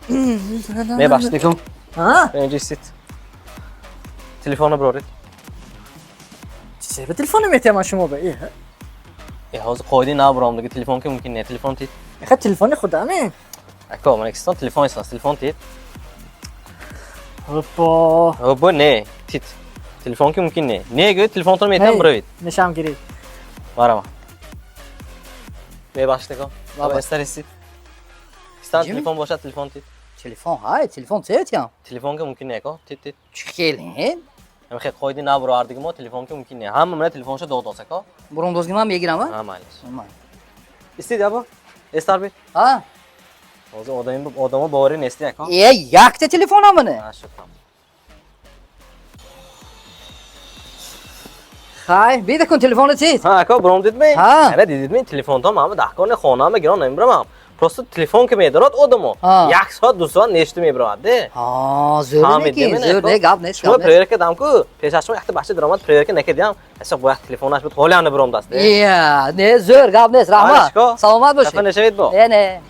Мебахшед, никун. А? Инҷо истед. Телефонро бироред. Чӣ телефон метиҳам шумо ба? Э, ҳозир қоидаи нав биромдиги, телефон ки мумкин не, телефон тид. Эха, телефони худаме. Ако, ман экистон телефон истас, телефон тид. Оппо. Бо не, тид. Телефон ки мумкин не. Не гӯ, телефонтон метиҳам, биравед. Нишам гиред. Марама. Мебахшед, ако. Лаба. Эстар истед. Истан. Ҷим? Телефон бошад, телефон тид. Телефон ҳай, телефон тетям. Телефон ки мумкин не, ако. Тид, тид. Чӣ хеле? Ҳам хел қоидаи нав бировардиги мо, телефон ки мумкин не. Ҳама мана телефоншо дод дос, ако. Буромдозги ман мегирам, а? Ҳа, майлиш. Истед, або. Эстар бед. А? Ҳозир одами одамо боварӣ нести, ако. Э, якта телефонам мане. Ҳа, шуд там. Хай, бида кун телефони тит. Ҳа, ако, буром дидми? Ҳа. Ана дидидми, телефонтон ман даҳкони хонаама гирон намебирамам. Просто телефон ки медорад одамо. Ҳа. Як соат, 2 соат нешти мебиравад, де. А, зӯр Фаҳмид, неки, демена, зӯр ако? не, гап нест, Шумо гап нест. проверка дам ку, пешаш шумо якта бача даромад, проверка накардиам. Ҳисоб бояд телефонаш буд, ҳолиам набиромдаст, де. Ия, не, зӯр, гап нест, раҳмат. Алишко. Саломат Хафа бошед. нашавед бо. Не, не.